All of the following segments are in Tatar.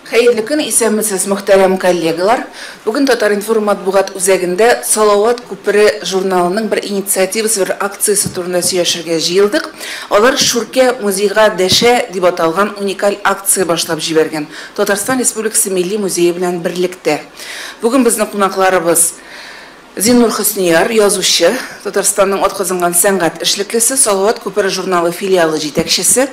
Хәерле көн, исәнмесез, мөхтәрәм коллегалар. Бүген Татар-информ матбугат үзәгендә Салават күпере журналының бер инициативасы, бер акциясе турында сөйләшергә җыелдык. Алар Шүркә музейга дәшә дип аталган уникаль акция башлап җибәргән. Татарстан Республикасы Милли музее белән берлектә. Бүген безнең кунакларыбыз Зиннур Хөснияр, язучы, Татарстанның атказанган сәнгать эшлеклесе, Салават күпере журналы филиалы җитәкчесе,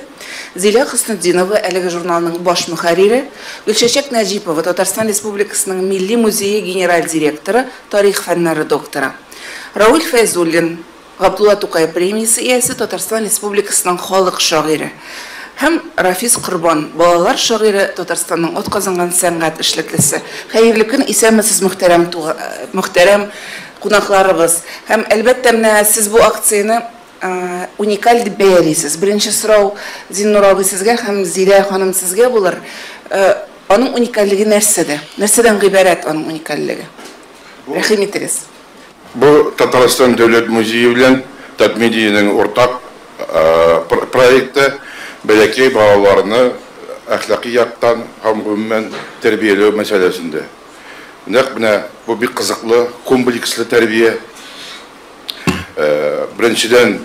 Зилә Хөснетдинова, әлеге журналның баш мөхәррире, Гөлчәчәк Нәҗипова, Татарстан Республикасының Милли музее генераль директоры, тарих фәннәре докторы, Равил Фәйзуллин, Габдулла Тукай премиясе иясе, Татарстан Республикасының халык шагыйре һәм Рафис Корбан, балалар шагыйре, Татарстанның атказанган сәнгать эшлеклесе. Хәерле көн, исәнмесез, мөхтәрәм мөхтәрәм кунакларыбыз. Һәм әлбәттә, менә сез бу акцияне уникаль дип бәялисез. Беренче сорау Зиннур абый сезгә һәм Зилә ханым сезгә булыр. Аның уникальлеге нәрсәдә? Нәрсәдән гыйбарәт аның уникальлеге? Рәхим итегез. Бу Татарстан дәүләт музее белән Татмедианың уртак проекты, бәләкәй балаларны әхлакый яктан һәм гомумән тәрбияләү мәсьәләсендә. Нәкъ менә бу бик кызыклы, комплекслы тәрбия. Беренчедән,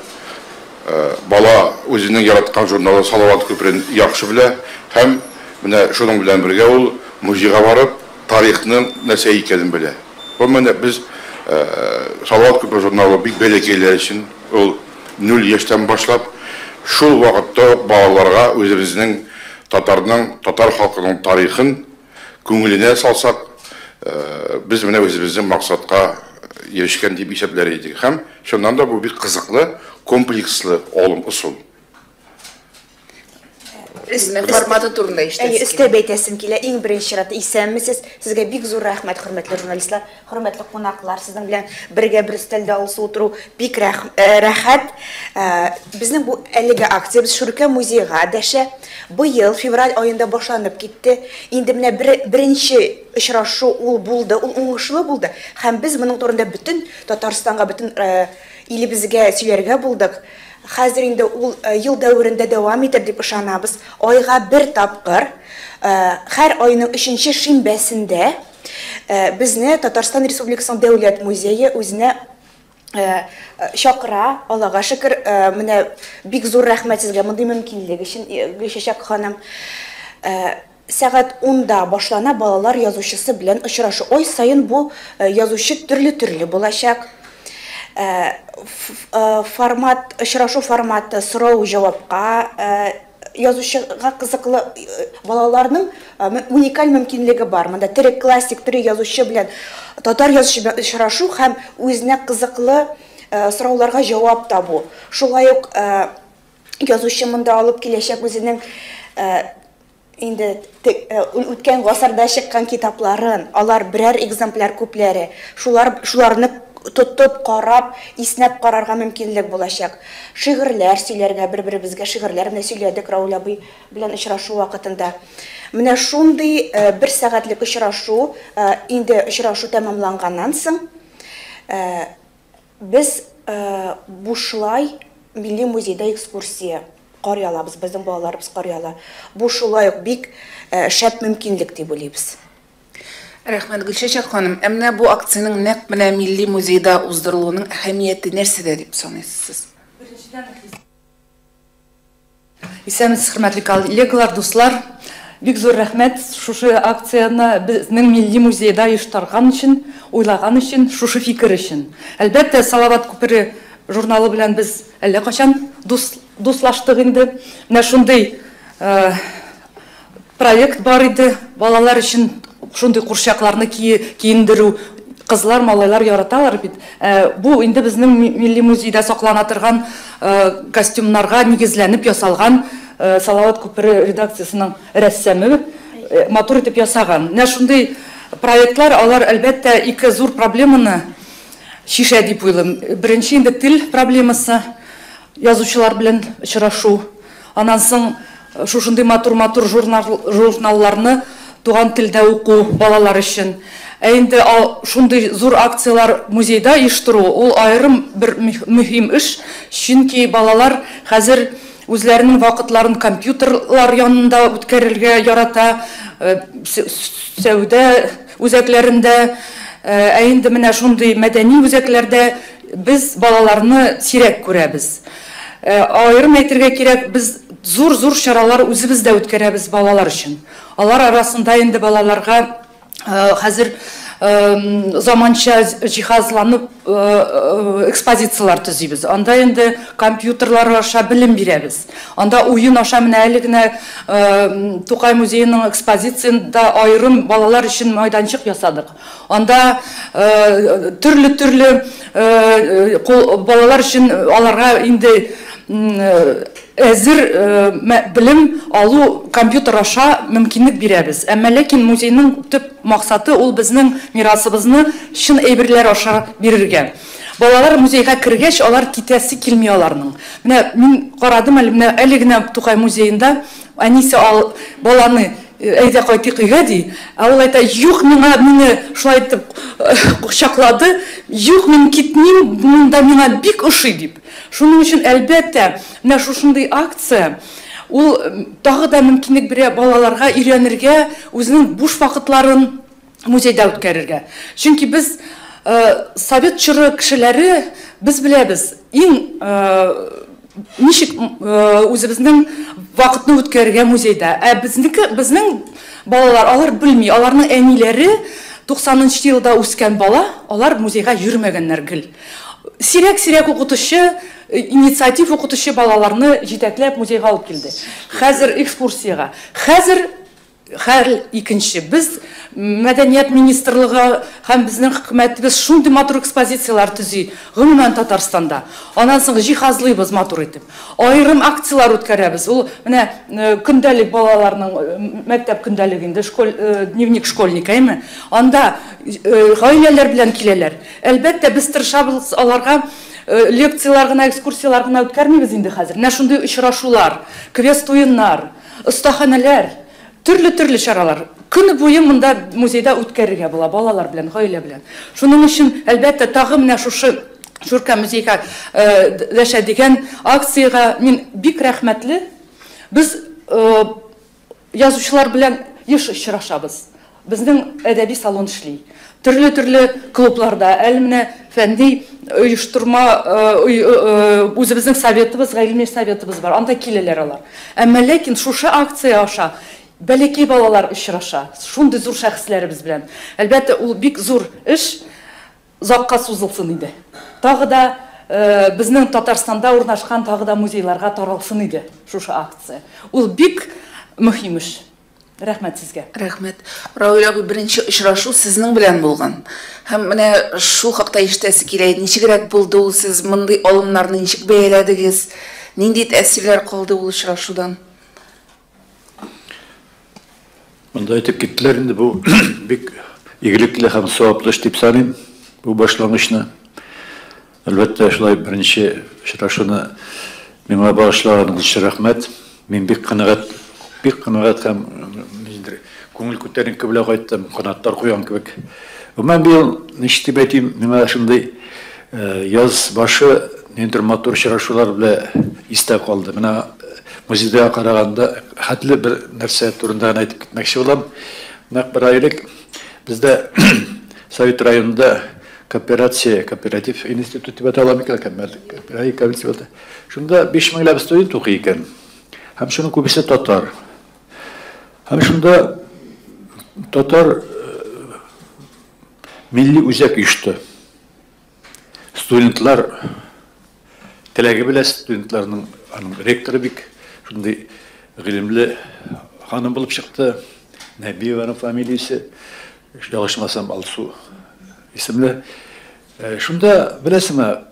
бала үзенең яраткан журналы Салават күперен яхшы белә һәм менә шуның белән бергә ул музейга барып, тарихның нәрсә икәнен белә. Бу менә без Салават күпере журналы бик бәләкәйләр өчен, ул 0 яшьтән башлап, шул вакытта ук балаларга үзебезнең татарның, татар халкының тарихын күңеленә салсак, без менә үзебезнең максатка ирешкән дип исәпләр идек. Һәм чыннан да бу бик кызыклы, комплекслы алым, ысул. Үзенең форматы турында ишетәсе килә. Өстәп әйтәсем килә, иң беренче чиратта исәнмесез. Сезгә бик зур рәхмәт, хөрмәтле журналистлар, хөрмәтле кунаклар. Сезнең белән бергә бер өстәлдә алсу утыру бик рәхәт. Безнең бу әлеге акциябез Шүркә музейга дәшә. Быел февраль аенда башланып китте. Инде менә беренче очрашу ул булды, ул уңышлы булды. Һәм без моның турында бөтен Татарстанга, бөтен илебезгә сөйләргә булдык. Хәзер инде ул ел дәверендә дәвам итер дип ышанабыз. Айга бер тапкыр, һәр айның өченче шимбәсендә безне Татарстан Республикасының Дәүләт музее үзенә чакыра. Аллага шөкер, менә бик зур рәхмәт сезгә мондый мөмкинлек өчен, Гөлчәчәк ханым. Сәгать 10-да башлана балалар язучысы белән очрашу. Ай саен бу язучы төрле-төрле булачак. Формат, очрашу форматы сорау-җавапка язучыга кызыклы балаларның уникаль мөмкинлеге бар. Монда тере классик, тере язучы белән, татар язучы белән очрашу һәм үзенә кызыклы сорауларга җавап табу. Шулай ук язучы монда алып киләчәк үзенең инде үткән гасырда чыккан китапларын, алар берәр экземпляр күпләре, шуларны тотып, карап, иснәп карарга мөмкинлек булачак. Шигырьләр сөйләргә, бер-беребезгә шигырьләр менә сөйләдек Рауль абый белән очрашу вакытында. Менә шундый бер сәгатьлек очрашу, инде очрашу тәмамланганнан соң, без бушлай Милли музейда экскурсия карый алабыз, безнең балаларыбыз карый ала. Бу шулай ук бик шәп мөмкинлек дип уйлыйбыз. Рәхмәт, Гөлчәчәк ханым. Ә менә бу акциянең нәкъ менә Милли музейда уздырылуының әһәмияте нәрсәдә дип саныйсыз сез? Исәнмесез, хөрмәтле коллегалар, дуслар. Бик зур рәхмәт шушы акцияне безнең Милли музейда оештырган өчен, уйлаган өчен, шушы фикер өчен. Әлбәттә, Салават күпере журналы белән без әллә кайчан дуслаштык инде. Менә шундый проект бар иде, балалар өчен шундый курчакларны киендерү. Кызлар, малайлар яраталар бит. Бу инде безнең Милли музейда саклана торган костюмнарга нигезләнеп ясалган Салават күпере редакциясенең рәссамы матур итеп ясаган. Менә шундый проектлар, алар әлбәттә ике зур проблеманы шишә дип уйлыйм. Беренче инде тел проблемасы, язучылар белән очрашу. Аннан соң шушындый матур-матур журналларны туган телдә уку балалар өчен. Ә инде шундый зур акцияләр музейда оештыру, ул аерым бер мөһим эш, чөнки балалар хәзер үзләренең вакытларын компьютерлар янында үткәрергә ярата, сәүдә үзәкләрендә, ә инде менә шундый мәдәни үзәкләрдә без балаларны сирәк күрәбез. Аерым әйтергә кирәк, без зур-зур чаралар үзебез дә үткәрәбез балалар өчен. Алар арасында инде балаларга хәзер заманча җиһазланып экспозицияләр төзибез. Анда инде компьютерлар аша белем бирәбез. Анда уен аша менә әле генә Тукай музееның экспозициясендә аерым балалар өчен майданчык ясадык. Анда төрле-төрле балалар өчен аларга инде әзер белем алу компьютер аша мөмкинлек бирәбез. Әмма ләкин музейның төп максаты ул безнең мирасыбызны чын әйберләр аша бирергә. Балалар музейга кергәч, алар китәсе килми аларның. Менә мин карадым әле, менә әле генә Тукай музеенда әнисе ал баланы әйдә кайтыйк өйгә ди. Ә ул әйтә, юк, миңа мине шулай итеп кочаклады, юк, мин китмим, монда миңа бик ошый дип. Шуның өчен әлбәттә, менә шушындый акция ул тагы да мөмкинлек бирә балаларга өйрәнергә, үзенең буш вакытларын музейда үткәрергә. Чөнки без совет чоры кешеләре, без беләбез, иң ничек үзебезнең вакытны үткәрергә музейда. Ә безнеке, безнең балалар, алар белми, аларның әниләре 90нчы елда үскән бала, алар музейга йөрмәгәннәр гел. Сирәк-сирәк укытучы, инициатив укытучы балаларны җитәкләп музейга алып килде. Хәзер экскурсиягә. Хәзер хәл икенче. Без мәдәният министрлыгы һәм безнең хөкүмәтебез шундый матур экспозицияләр төзи, гомумән Татарстанда. Аннан соң җиһазлыйбыз матур итеп. Аерым акцияләр үткәрәбез. Ул менә көндәлек балаларның мәктәп көндәлеге инде, дневник школьника, әйме? Анда гаиләләр белән киләләр. Әлбәттә, без тырышабыз аларга лекцияләр гына, экскурсияләр гына үткәрмибез инде хәзер. Менә шундый очрашулар, квест уеннар, остаханәләр, төрле-төрле чаралар. Көне буе монда музейда үткәрергә була балалар белән, гаилә белән. Шуның өчен, әлбәттә, тагы менә шушы Шурка музейга дәшә дигән акциягә мин бик рәхмәтле. Без язучылар белән еш очрашабыз. Безнең әдәби салон эшли. Төрле-төрле клубларда, әле менә фәнни оештырма, үзебезнең советыбыз, гыйльми советыбыз бар. Анда киләләр алар. Әмма ләкин шушы акция аша бәләкәй балалар очраша, шундый зур шәхесләребез белән. Әлбәттә, ул бик зур эш, озакка сузылсын иде. Тагы да безнең Татарстанда урнашкан тагы да музейларга таралсын иде шушы акция. Ул бик мөһим эш. Рәхмәт сезгә. Рәхмәт. Равил абый, беренче очрашу сезнең белән булган. Һәм менә шул хакта ишетәсе килә. Ничегрәк булды ул, сез мондый алымнарны ничек бәяләдегез? Нинди тәэсирләр калды ул очрашудан? Монда әйтеп киттеләр инде, бу бик игелекле һәм саваплы эш дип саныйм бу башлангычны. Әлбәттә, шулай беренче очрашуны миңа багышлаганыгыз өчен рәхмәт. Мин бик канәгать, бик канәгать һәм ниндидер күңел күтәренке белән кайттым, канатлар куйган кебек. Гомумән, быел, ничек дип әйтим, миңа шундый яз башы ниндидер матур очрашулар белән истә калды. Менә музейда караганда хәтле бер нәрсә турында гына әйтеп китмәкче булам. Нәкъ бер ай элек бездә Совет районында кооперация, кооператив институт дип атала микән, кооператив. Шунда 5 меңләп студент укый икән. Һәм шуның күбесе татар. Һәм шунда татар милли үзәк оешты. Студентлар теләге белән, студентларның аның ректоры бик шундый гыйлемле ханым булып чыкты. Нәбиеваның фамилиясе, ялгышмасам, Алсу исемле. Шунда, беләсеңме,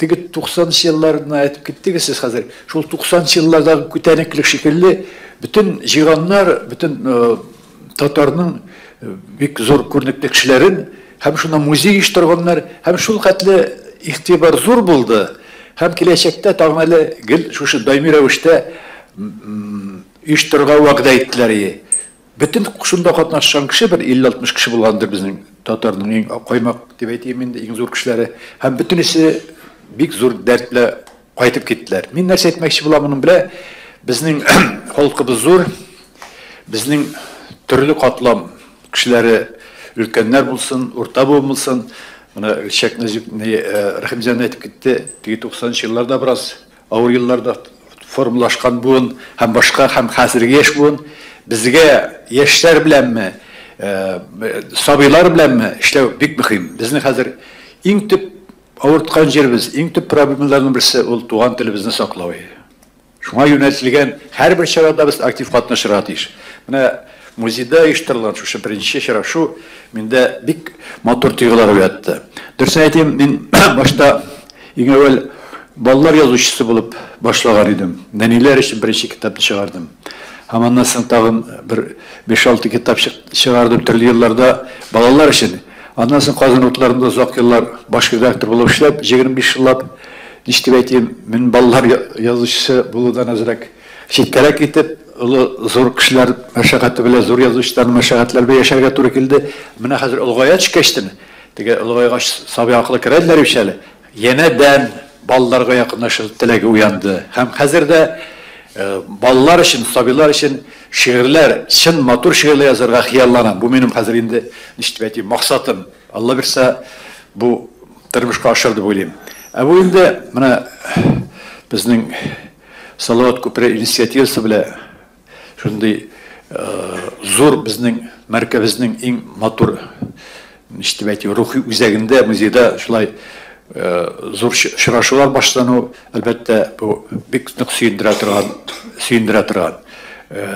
теге 90 елларны әйтеп киттегез сез хәзер. Шул 90 еллардагы күтәренкелек шикелле бөтен җыйганнар, бөтен татарның бик зур күренекле кешеләрен һәм шунда музей оештырганнар, һәм шул хәтле игътибар зур булды. Һәм киләчәктә тагын әле гел шушы даими рәвештә оештырырга вәгъдә иттеләр. Бөтен шунда катнашкан кеше бер 50-60 кеше булгандыр, безнең татарның иң каймак дип әйтим инде, иң зур кешеләре. Һәм бөтенесе бик зур дәрт белән кайтып киттеләр. Мин нәрсә әйтмәкче булам моның белән? Безнең халкыбыз зур, безнең төрле катлам кешеләре, өлкәннәр булсын, урта буын булсын. Менә Гөлчәк Рәхимҗан әйтеп китте, теге 90 елларда бераз авыр елларда формалашкан буын һәм башка һәм хәзерге яшь буын безгә яшьләр беләнме, сабыйлар беләнме эшләү бик мөһим. Безнең хәзер иң төп авырткан җиребез, иң төп проблемаларның берсе ул туган телебезне саклау. Шуңа юнәлтелгән һәрбер чарада без актив катнашырга тиеш. Менә музейда оештырылган шушы беренче очрашу миндә бик матур тойгылар уятты. Дөресен әйтим, мин башта иң әүвәл балалар язучысы булып башлаган идем. Нәниләр өчен беренче китапны чыгардым. Һәм аннан соң тагын бер 5-6 китап чыгардым төрле елларда балалар өчен. Аннан соң Казан утларында озак еллар баш редактор булып эшләп, 25 еллап, ничек дип әйтим, мин балалар язучысы булудан әзрәк читкәрәк китеп, олы зур кешеләр мәшәкате белән, зур язучылар мәшәкатьләр белән яшәргә туры килде. Менә хәзер олыгая төшкәчтен, теге олыгайгач сабый акылы керә диләр бит әле. Янәдән балаларга якынлашу теләге уянды. Һәм хәзер дә балалар өчен, сабыйлар өчен шигырьләр, чын матур шигырьләр язарга хыялланам. Бу минем хәзер инде, ничек дип әйтим, максатым. Алла бирсә, бу тормышка ашыр дип уйлыйм. Ә бу инде менә безнең Салават күпере инициативасы белән шундый зур безнең мәркәзебезнең иң матур, ничек дип әйтим, рухи үзәгендә, музейда шулай зур очрашулар башлану, әлбәттә, бу бик нык сөендерә торган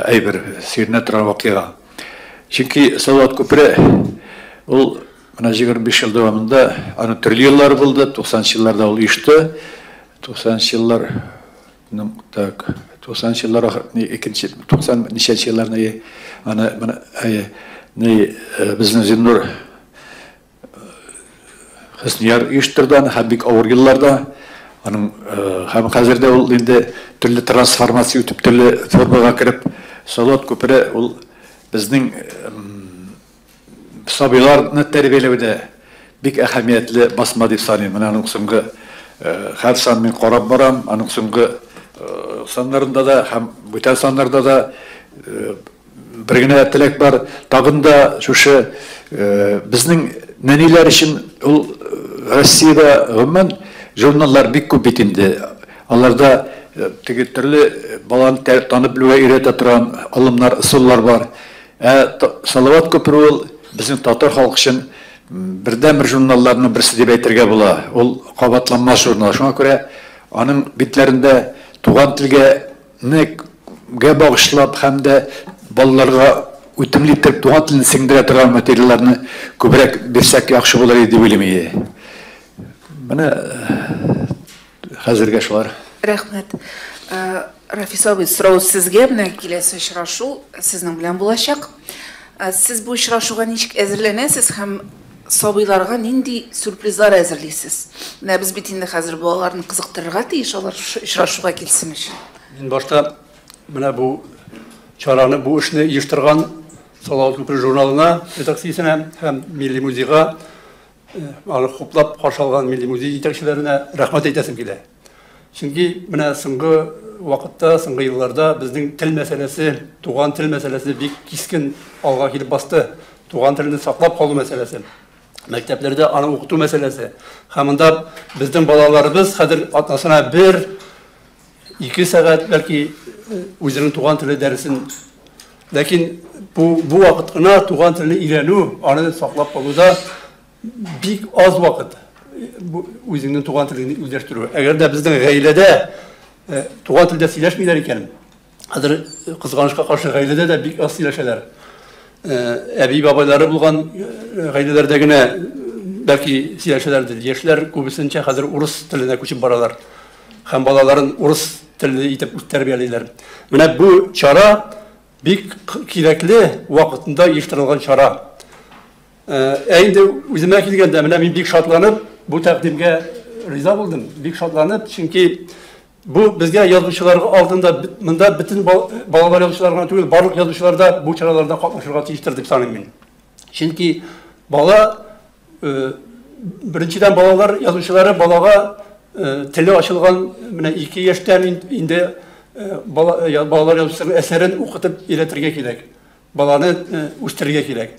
әйбер, сөендерә торган вакыйга. Чөнки Салават күпере ул менә 25 ел дәвамында аның төрле еллары булды, 90 елларда ул оешты, 90 еллар, так, 90 еллар ахыр, икенче, 90 ничәнче елларны аны менә безнең Зиннур Хөснияр оештырды аны һәм бик авыр елларда аның һәм хәзер дә ул инде төрле трансформация үтеп, төрле формага кереп, Салават күпере ул безнең сабыйларны тәрбияләүдә бик әһәмиятле басма дип саныйм. Менә аның соңгы һәр сан мин карап барам, аның соңгы саннарында да һәм бүтән саннарда да бер генә теләк бар. Тагын да шушы безнең нәниләр өчен ул Россиядә гомумән журналлар бик күп бит инде. Аларда теге төрле баланы танып белүгә өйрәтә торган алымнар, ысуллар бар. Ә Салават күпере ул безнең татар халкы өчен бердәнбер журналларның берсе дип әйтергә була. Ул кабатланмас журнал. Шуңа күрә аның битләрендә туган телгә багышлап һәм дә балаларга үтемле итеп туган телне сеңдерә торган материалларны күбрәк бирсәк яхшы булыр иде дип уйлыйм. Менә хәзергә шулар. Рәхмәт. Рафис абый, сорау сезгә, менә киләсе очрашу сезнең белән булачак. Сез бу очрашуга ничек әзерләнәсез һәм сабыйларга нинди сюрпризлар әзерлисез? Менә без бит инде хәзер балаларны кызыктырырга тиеш, алар шушы очрашуга килсен өчен. Мин башта менә бу чараны, бу эшне оештырган Салават күпере журналына, редакциясенә һәм Милли музейга, аны хуплап каршы алган Милли музей җитәкчеләренә рәхмәт әйтәсем килә. Чөнки менә соңгы вакытта, соңгы елларда безнең тел мәсьәләсе, туган тел мәсьәләсе бик кискен алга килеп басты. Туган телне саклап калу мәсьәләсе, мәктәпләрдә аны укыту мәсьәләсе. Һәм монда безнең балаларыбыз хәзер атнасына 1-2 сәгать бәлки үзенең туган теле дәресен. Ләкин бу вакыт кына туган телне өйрәнү, аны саклап калуда бик аз вакыт. Үзеңнең туган телеңне үзләштерү. Әгәр дә безнең гаиләдә туган телдә сөйләшмиләр икән, хәзер кызганычка каршы гаиләдә дә бик аз сөйләшәләр. Әби бабайлары булган гаиләләрдә генә бәлки сөйләшәләрдер. Яшьләр күбесенчә хәзер урыс теленә күчеп баралар һәм балаларын урыс телле итеп тәрбиялиләр. Менә бу чара бик кирәкле, вакытында оештырылган чара. Ә инде үземә килгәндә, менә мин бик шатланып бу тәкъдимгә риза булдым. Бик шатланып, чөнки бу безгә язучыларга алдында монда бөтен балалар язучылар гына түгел, барлык язучылар да бу чараларда катнашырга тиештер дип саныйм мин. Чөнки бала, беренчедән балалар язучылары балага теле ачылган менә 2 яшьтән инде балалар язучысының әсәрен укытып өйрәтергә кирәк. Баланы үстерергә кирәк.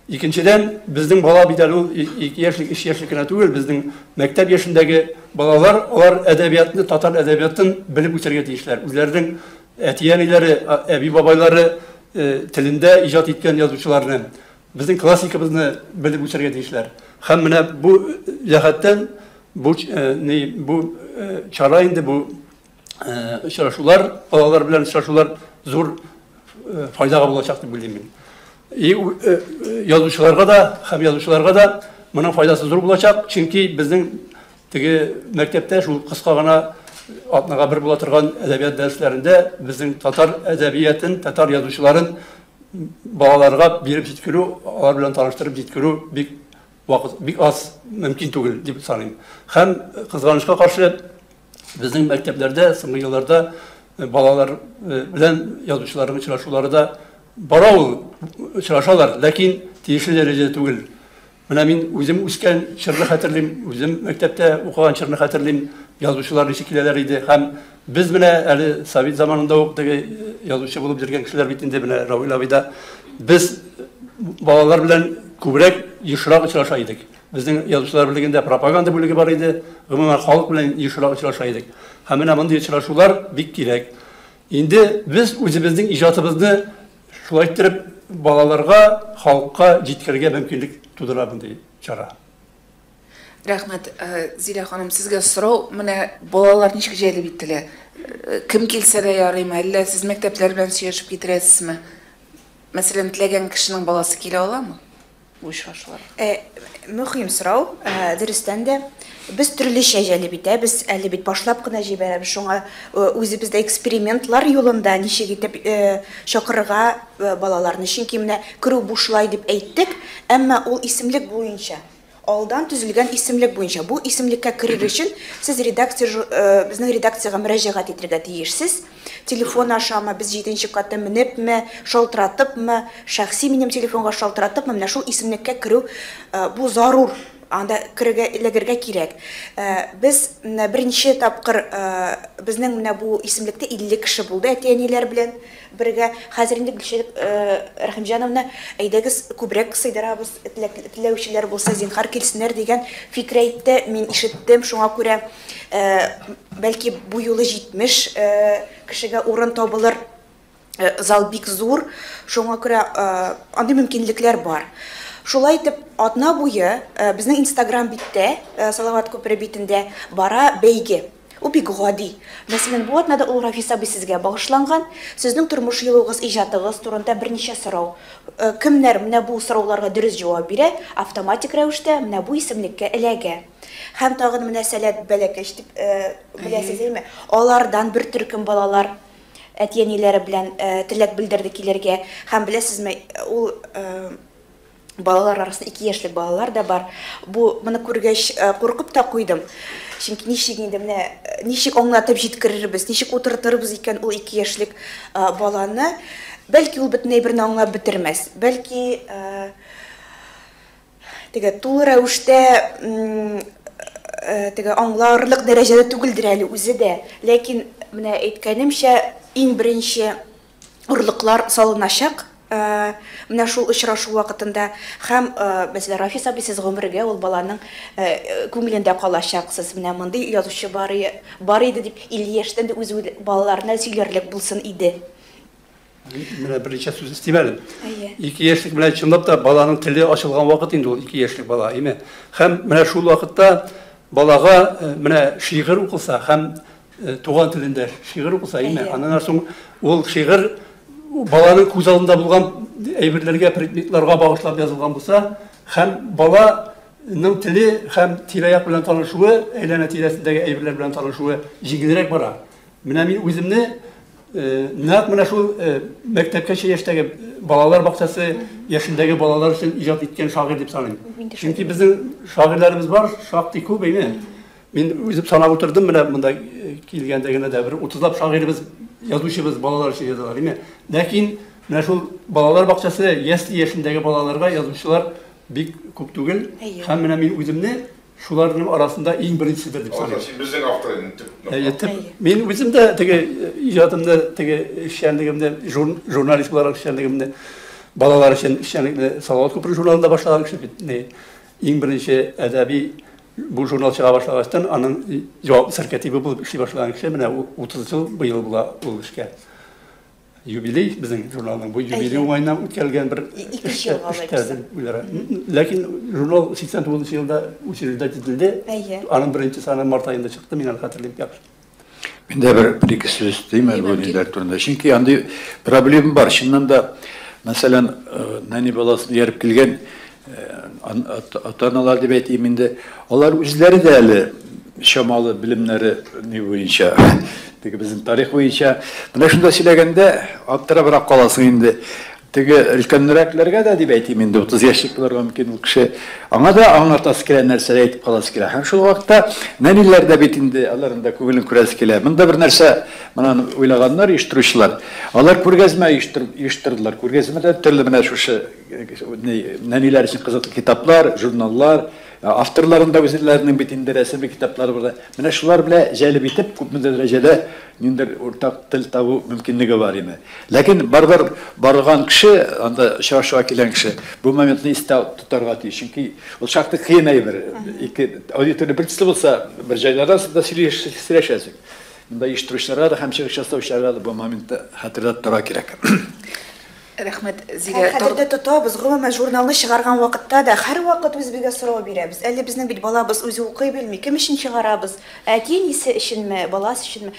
Икенчедән, безнең бала бит әле ул 2 яшьлек, 3 яшьлек кенә түгел, безнең мәктәп яшендәге балалар, алар әдәбиятны, татар әдәбиятын белеп үсәргә тиешләр. Үзләренең әти-әниләре, әби-бабайлары телендә иҗат иткән язучыларны, безнең классикабызны белеп үсәргә тиешләр. Һәм менә бу җәһәттән бу бу чара инде, бу очрашулар, балалар белән очрашулар зур файдага булачак дип уйлыйм мин. И язучыларга да һәм язучыларга да моның файдасы зур булачак, чөнки безнең теге мәктәптә шул кыска гына атнага бер була торган әдәбият дәресләрендә безнең татар әдәбиятын, татар язучыларын балаларга биреп җиткерү, алар белән таныштырып җиткерү бик вакыт бик аз, мөмкин түгел дип саныйм. Һәм кызганычка каршы, безнең мәктәпләрдә соңгы елларда балалар белән язучыларның очрашулары да бара ул, очрашалар, ләкин тиешле дәрәҗәдә түгел. Менә мин үзем үскән чорны хәтерлим, үзем мәктәптә укыган чорны хәтерлим, язучылар ничек киләләр иде. Һәм без менә әле совет заманында ук теге язучы булып йөргән кешеләр бит инде, менә Равил абый да, без балалар белән күбрәк, ешрак очраша идек. Безнең язучылар берлегендә пропаганда бүлеге бар иде, гомумән халык белән ешрак очраша идек. Һәм менә мондый очрашулар бик кирәк. Инде без үзебезнең иҗатыбызны шулай иттереп балаларга, халыкка җиткерергә мөмкинлек тудыра мондый чара. Рәхмәт, Зилә ханым, сезгә сорау, менә балалар ничек җәлеп ителә? Кем килсә дә ярыймы, әллә сез мәктәпләр белән сөйләшеп китерәсезме? Мәсәлән, теләгән кешенең баласы килә аламы бу очрашуларга? Мөһим сорау, дөрестән дә без төрлечә җәлеп итәбез, әле бит башлап кына җибәрәбез, шуңа үзебез дә экспериментлар юлында ничек итеп чакырырга балаларны. Чөнки менә керү бушлай дип әйттек, әмма ул исемлек буенча, алдан төзелгән исемлек буенча. Бу исемлеккә керер өчен сез редакция, безнең редакциягә мөрәҗәгать итәргә тиешсез. Телефон ашамы, без 7 катта менепме, шалтыратыпмы, шәхси минем телефонга шалтыратыпмы, менә шул исемлеккә керү бу зарур. Анда керергә, эләгергә кирәк. Без беренче тапкыр безнең менә бу исемлектә 50 кеше булды әти-әниләр белән бергә. Хәзер инде Гөлчәчәк Рәхимҗановна, әйдәгез күбрәк сыйдырабыз, теләүчеләр булса зинһар килсеннәр дигән фикер әйтте, мин ишеттем, шуңа күрә бәлки бу юлы 70 кешегә урын табылыр. Зал бик зур, шуңа күрә андый мөмкинлекләр бар. Шулай итеп, атна буе безнең Инстаграм биттә, Салават күпере битендә бара бәйге. Ул бик гади. Мәсәлән, бу атнада ул Рафис абый сезгә багышланган. Сезнең тормыш юлыгыз, иҗатыгыз турында берничә сорау. Кемнәр менә бу сорауларга дөрес җавап бирә, автоматик рәвештә менә бу исемлеккә эләгә. Һәм тагын менә Сәләт бәләкәч дип беләсез, әйме? Алардан бер төркем балалар әти-әниләре белән теләк белдерде килергә. Һәм беләсезме, ул балалар арасында 2 яшьлек балалар да бар. Бу моны күргәч куркып та куйдым. Чөнки ничек инде менә ничек аңлатып җиткерербез, ничек утыртырбыз икән ул 2 яшьлек баланы. Бәлки ул бөтенләй берне аңлап бетермәс. Бәлки теге тулы рәвештә теге аңларлык дәрәҗәдә түгелдер әле үзе дә. Ләкин менә әйткәнемчә, иң беренче орлыклар салыначак менә шул очрашу вакытында. Һәм мәсәлән, Рафис абый, сез гомергә ул баланың күңелендә калачаксыз. Менә мондый язучы бар иде дип 50 яшьтән дә үз балаларына сөйләрлек булсын иде. Менә берничә сүз өстим әле. 2 яшьлек белән чынлап та баланың теле ачылган вакыт инде ул 2 яшьлек бала, әйме? Һәм менә шул вакытта балага менә шигырь укылса һәм туган телендә шигырь укылса, әйме? Аннан соң ул шигырь баланың күз алдында булган әйберләргә, предметларга багышлап язылган булса, һәм баланың теле һәм тирә-як белән танышуы, әйләнә-тирәсендәге әйберләр белән танышуы җиңелрәк бара. Менә мин үземне нәкъ менә шул мәктәпкәчә яшьтәге балалар бакчасы яшендәге балалар өчен иҗат иткән шагыйрь дип саныйм. Чөнки безнең шагыйрьләребез бар, шактый күп, әйме? Мин үзем санап утырдым, менә монда килгәндә генә дә бер 30лап шагыйребез, язучыбыз балалар өчен язалар, әйме? Ләкин менә шул балалар бакчасы яшьли яшендәге балаларга язучылар бик күп түгел. Һәм менә мин үземне Шуларның арасында иң беренчедер дип саныйм. Син безнең автор инде. Әйе, мин үзем дә теге иҗатымны, теге эшчәнлегемне, журналист буларак эшчәнлегемне, балалар өчен эшчәнлекне Салават күпере журналында башлаган кеше бит. Иң беренче әдәби бу журнал чыга башлагачтан аның җаваплы сәркәтибе булып эшли башлаган кеше менә 30 ел быел була ул эшкә. Юбилей безнең журналның бу юбилей уңаеннан үткәрелгән бер эштә. Ләкин журнал 89 елда учреждать ителде. Аның беренче саны март аенда чыкты, мин аны хәтерлим яхшы. Мин дә бер ике сүз дим әле бу ниләр турында. Чөнки андый проблема бар. Чыннан да, мәсәлән, нәни баласын ияреп килгән ата-аналар дип әйтим инде, алар үзләре дә әле чамалы белемнәре ни буенча, теге безнең тарих буенча. Менә шунда сөйләгәндә аптырабрак каласың инде. Теге өлкәнрәкләргә дә дип әйтим инде, 30 яшьлек булырга мөмкин ул кеше. Аңа да аңлатасы килә, нәрсә әйтеп каласы килә. Һәм шул вакытта нәниләр дә бит инде, аларның да күңелен күрәсе килә. Монда бер нәрсә менә уйлаганнар оештыручылар. Алар күргәзмә оештырдылар. Күргәзмәдә төрле менә шушы нәниләр өчен кызыклы китаплар, журналлар, авторларын да үзләренең бит инде рәсемле китаплары бар. Менә шулар белән җәлеп итеп, күпмедер дәрәҗәдә ниндидер уртак тел табу мөмкинлеге бар иде. Ләкин барыбер барган кеше, анда очрашуга килгән кеше бу моментны истә тотарга тиеш. Чөнки ул шактый кыен әйбер. Ике аудитория бер төсле булса, бер җайларда да сөйләшәсең. Монда оештыручыларга да һәм чыгыш ясаучыларга да бу моментны хәтердә тотарга кирәк. Рәхмәт, Зилә. Хәтердә тотабыз, гомумән журналны чыгарган вакытта да һәрвакыт үзебезгә сорау бирәбез. Әле безнең бит балабыз үзе укый белми, кем өчен чыгарабыз? Әти-әнисе өченме, баласы өченме?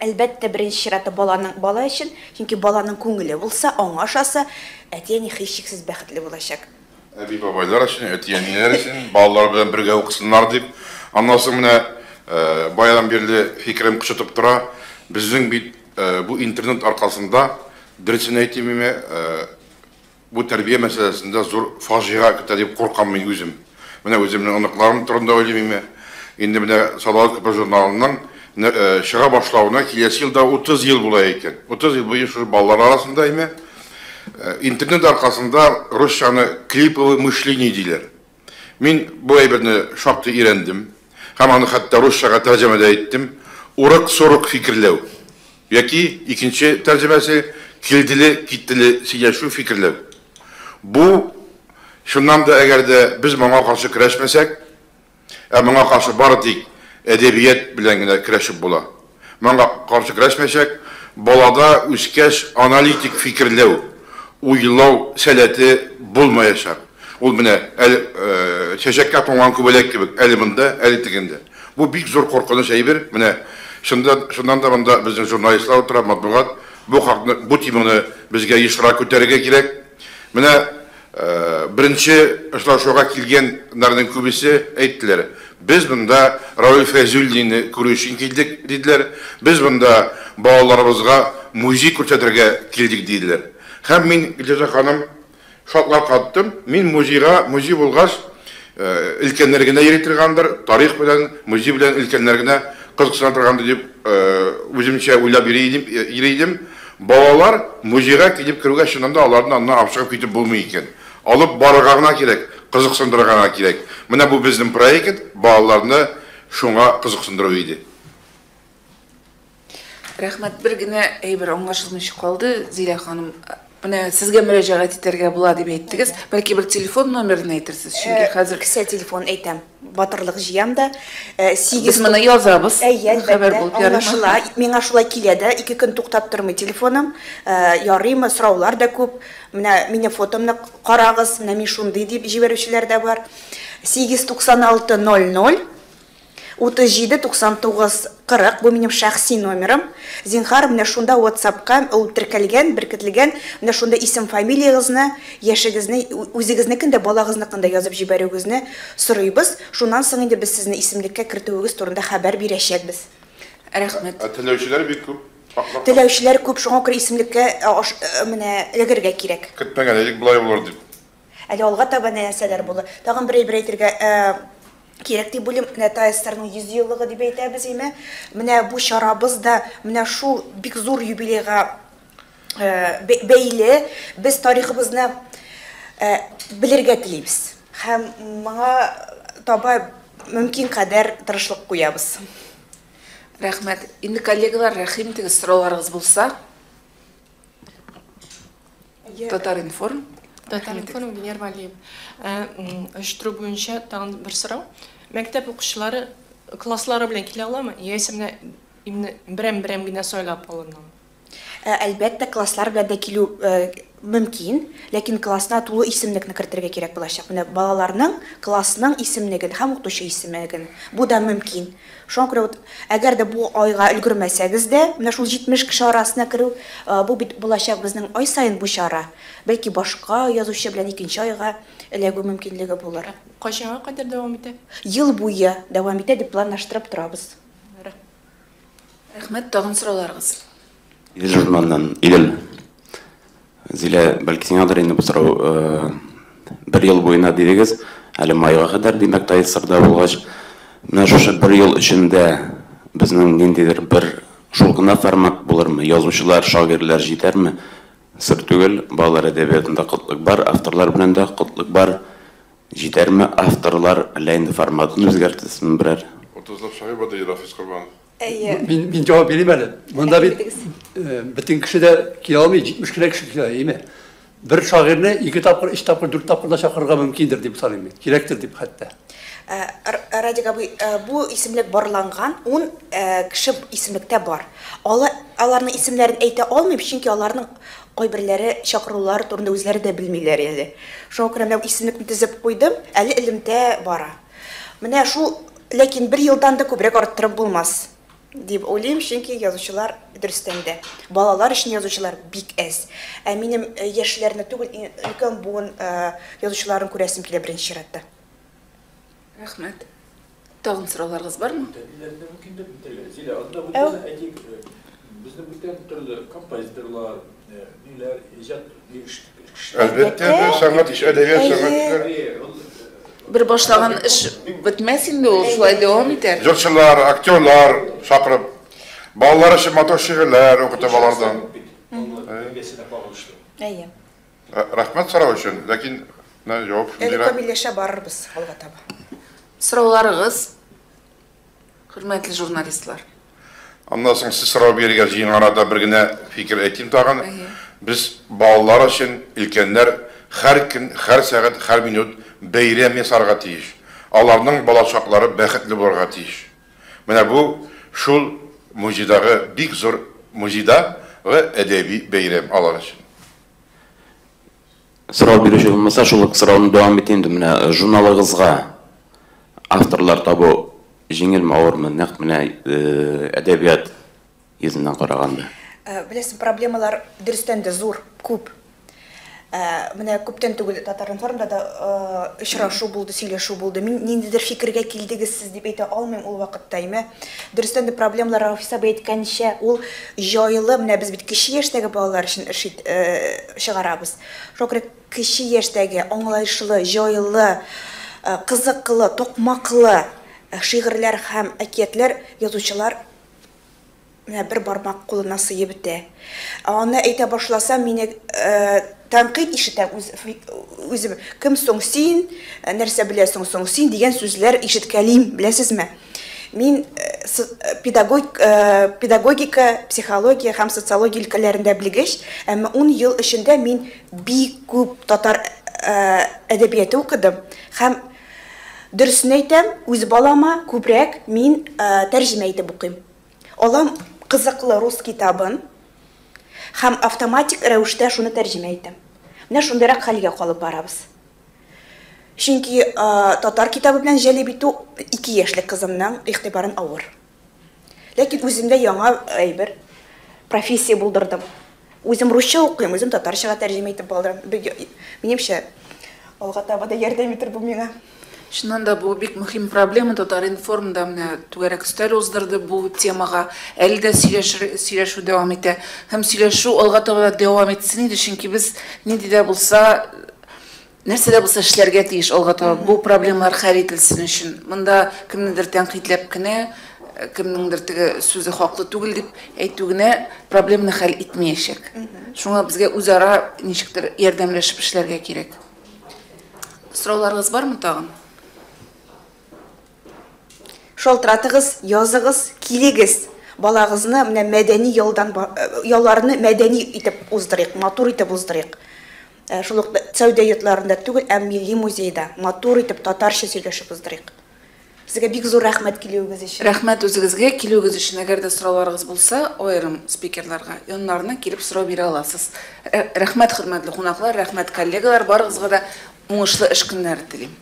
Әлбәттә, беренче чиратта баланың бала өчен, чөнки баланың күңеле булса, аңа ошаса, әти-әни һичшиксез бәхетле булачак. Әби-бабайлар өчен, әти-әниләр өчен, балалар белән бергә укысыннар дип. Аннан соң менә баядан бирле фикерем кычытып тора. Безнең бит бу интернет аркасында, дөресен әйтимме, бу тәрбия мәсьәләсендә зур фаҗига көтә дип куркам мин үзем. Менә үземнең оныкларым турында уйлыйм. Инде менә Салават күпере журналының чыга башлавына киләсе елда 30 ел була икән. 30 ел буе шул балалар арасында име. Интернет аркасында русчаны клиповое мышление диләр. Мин бу әйберне шактый өйрәндем. Һәм аны хәтта русчага тәрҗемә дә иттем. Урык-сорык фикерләү. Яки икенче тәрҗемәсе килделе, киттеле сөйләшү фикерләү. Бу шуннан да әгәр дә без моңа каршы көрәшмәсәк, ә моңа каршы бары тик әдәбият белән генә көрәшеп була. Моңа каршы көрәшмәсәк, балада үскәч аналитик фикерләү, уйлау сәләте булмаячак. Ул менә әле чәчәккә кунган күбәләк кебек, әле монда, әле тегендә. Бу бик зур куркыныч әйбер. Менә шуннан да монда безнең журналистлар утыра, матбугат бу хакны, бу теманы безгә ешрак күтәрергә кирәк. Менә беренче очрашуга килгәннәрнең күбесе әйттеләр: "Без монда Равил Фәйзуллинны күрү өчен килдек", диделәр. "Без монда балаларыбызга музей күрсәтергә килдек", диделәр. Һәм мин, Гөлҗаза ханым, шатлар каттым. Мин музейга, музей булгач, өлкәннәр генә йөри торгандыр, тарих белән, музей белән өлкәннәр генә кызыксына торгандыр дип үземчә уйлап йөри идем. Балалар музейга килеп керүгә чыннан да аларны аннан алып чыгып китеп булмый икән. Алып барырга гына кирәк, кызыксындырырга гына кирәк. Менә бу безнең проект балаларны шуңа кызыксындыру иде. Рәхмәт, бер генә әйбер аңлашылмыйча калды, Зилә ханым. Менә сезгә мөрәҗәгать итәргә була дип әйттегез. Бәлки бер телефон номерын әйтерсез, чөнки хәзер кесә телефон әйтәм. Батырлык җыям да. 8 Без моны язабыз. Әйе, әлбәттә, аңлашыла. Миңа шулай килә дә, 2 көн туктап тормый телефоным. Ярыймы, сораулар да күп. Менә минем фотомны карагыз, менә мин шундый дип җибәрүчеләр дә бар. 896 00 37 99 40, бу минем шәхси номерым. Зинһар, менә шунда WhatsApp-ка ул теркәлгән, беркетелгән, менә шунда исем, фамилиягызны, яшегезне, үзегезнекен дә, балагызныкын да язып җибәрүегезне сорыйбыз. Шуннан соң инде без сезне исемлеккә кертүегез турында хәбәр бирәчәкбез. Рәхмәт. Теләүчеләр бик күп. Теләүчеләр күп, шуңа күрә исемлеккә менә эләгергә кирәк. Көтмәгән идек болай булыр дип. Әле алга таба нәрсәләр булыр. Тагын бер әйбер әйтергә кирәк дип уйлыйм. Менә ТАССРның 100 еллыгы дип әйтәбез име. Менә бу чарабыз да менә шул бик зур юбилейга бәйле. Без тарихыбызны белергә телибез. Һәм моңа таба мөмкин кадәр тырышлык куябыз. Рәхмәт. Инде, коллегалар, рәхим итегез, сорауларыгыз булса. Татар-информ. Татар-информ, Венер Валиев. Оештыру буенча тагын бер сорау. Мәктәп укучылары класслары белән килә аламы? Яисә менә именно берәм-берәм генә сайлап алынамы? Әлбәттә, класслар белән дә килү мөмкин, ләкин классна тулы исемлекне кертергә кирәк булачак. Менә балаларның, классның исемлеген һәм укытучы исемлеген. Бу да мөмкин. Шуңа күрә вот, әгәр дә бу айга өлгермәсәгез дә, менә шул 70 кеше арасына керү, бу бит булачак безнең ай саен бу чара. Бәлки башка язучы белән икенче айга эләгү мөмкинлеге булыр. Кайчанга кадәр дәвам итә? Ел буе дәвам итә дип планлаштырып торабыз. Рәхмәт, тагын сорауларыгыз. Идел журналыннан Идел. Зилә, бәлки сиңадыр инде бу сорау. Бер ел буена дидегез, әле майга кадәр, димәк, ТАИССРда булгач, менә шушы бер ел эчендә безнең ниндидер бер шул гына формат булырмы? Язучылар, шагыйрьләр җитәрме? Сер түгел, балалар әдәбиятында кытлык бар, авторлар белән дә кытлык бар. Җитәрме авторлар, әллә инде форматын үзгәртәсезме берәр? Утызлап шагыйрь бар, ди Рафис Корбанов. Мин җавап бирим әле. Монда бит бөтен кеше дә килә алмый, 70 кенә кеше килә, әйеме? Бер шагыйрьне 2 тапкыр, 3 тапкыр, 4 тапкыр да чакырырга мөмкиндер дип саныйм мин. Кирәктер дип хәтта. Радик абый, бу исемлек барланган, 10 кеше исемлектә бар. Аларның исемнәрен әйтә алмыйм, чөнки аларның кайберләре чакырулар турында үзләре дә белмиләр әле. Шуңа күрә менә исемлекне төзеп куйдым, әле элемтә бара. Менә шул, ләкин бер елдан да күбрәк арттырып булмас дип уйлыйм, чөнки язучылар дөрестән дә балалар өчен язучылар бик әз. Ә минем яшьләрне түгел, өлкән буын язучыларын күрәсем килә беренче чиратта. Рәхмәт. Тагын сорауларыгыз бармы? Зилә, анда бүтән әйтик, безнең бүтән төрле композиторлар, ниләр, иҗат кешеләр. Әлбәттә, сәнгать, әдәбият, сәнгатьләр. Бер башлаган эш бетмәс инде ул, шулай дәвам итәр. Җырчылар, актерлар чакырып, балалар өчен матур шигырьләр укытып алардан. Әйе. Рәхмәт сорау өчен, ләкин менә җавап Әле шундыйрак. камилләшә барырбыз алга таба. Сорауларыгыз, хөрмәтле журналистлар. Аннан соң сез сорау бирергә җыенган арада бер генә фикер әйтим тагын. Без балалар өчен өлкәннәр һәр көн, һәр сәгать, һәр минут бәйрәм ясарга тиеш. Аларның балачаклары бәхетле булырга тиеш. Менә бу шул музейдагы бик зур музейдагы әдәби бәйрәм алар өчен. Сорау бирүче булмаса, шул ук сорауны дәвам итәм инде. Менә журналыгызга авторлар табу җиңелме, авырмы? Нәкъ менә әдәбият йөзеннән караганда. Беләсең, проблемалар дөрестән дә зур, күп. Менә күптән түгел Татар-информда да очрашу булды, сөйләшү булды. Мин ниндидер фикергә килдегез сез дип әйтә алмыйм ул вакытта, әйме. Дөрестән дә проблемалар, Рафис абый әйткәнчә, ул җайлы, менә без бит кече яшьтәге балалар өчен эш чыгарабыз. Шуңа күрә кече яшьтәге аңлаешлы, җайлы, кызыклы, токмаклы шигырьләр һәм әкиятләр язучылар менә бер бармак кулына сыеп бетә. Аны әйтә башласам, мине тәнкыйть ишетәм үзем. Кем соң син, нәрсә беләсең соң син дигән сүзләр ишеткәлим, беләсезме? Мин педагогика, психология һәм социология өлкәләрендә белгеч, әмма 10 ел эчендә мин бик күп татар әдәбияты укыдым һәм дөресен әйтәм, үз балама күбрәк мин тәрҗемә итеп укыйм. Алам кызыклы рус китабын һәм автоматик рәвештә шуны тәрҗемә итәм. Менә шундыйрак хәлгә калып барабыз. Чөнки татар китабы белән җәлеп итү 2 яшьлек кызымның игътибарын авыр. Ләкин үземдә яңа әйбер, профессия булдырдым. Үзем русча укыйм, үзем татарчага тәрҗемә итеп булдырам. Минемчә, алга таба да ярдәм итер бу миңа. Чыннан да бу бик мөһим проблема. Татар-информда менә түгәрәк өстәл уздырды бу темага. Әле дә сөйләшү дәвам итә. Һәм сөйләшү алга таба да дәвам итсен иде, чөнки без нинди дә булса, нәрсә дә булса эшләргә тиеш алга таба. Бу проблемалар хәл ителсен өчен. Монда кемнедер тәнкыйтьләп кенә, кемнеңдер теге сүзе хаклы түгел дип әйтү генә проблеманы хәл итмәячәк. Шуңа безгә үзара ничектер ярдәмләшеп эшләргә кирәк. Сорауларыгыз бармы тагын? Шалтыратыгыз, языгыз, килегез. Балагызны менә мәдәни ялдан ялларны мәдәни итеп уздырыйк, матур итеп уздырыйк. Шул ук сәүдә йортларында түгел, ә милли музейда матур итеп татарча сөйләшеп уздырыйк. Сезгә бик зур рәхмәт килүегез өчен. Рәхмәт үзегезгә килүегез өчен. Әгәр дә сорауларыгыз булса, аерым спикерларга яннарына килеп сорау бирә аласыз. Рәхмәт, хөрмәтле кунаклар, рәхмәт, коллегалар, барыгызга да уңышлы эш көннәре телим.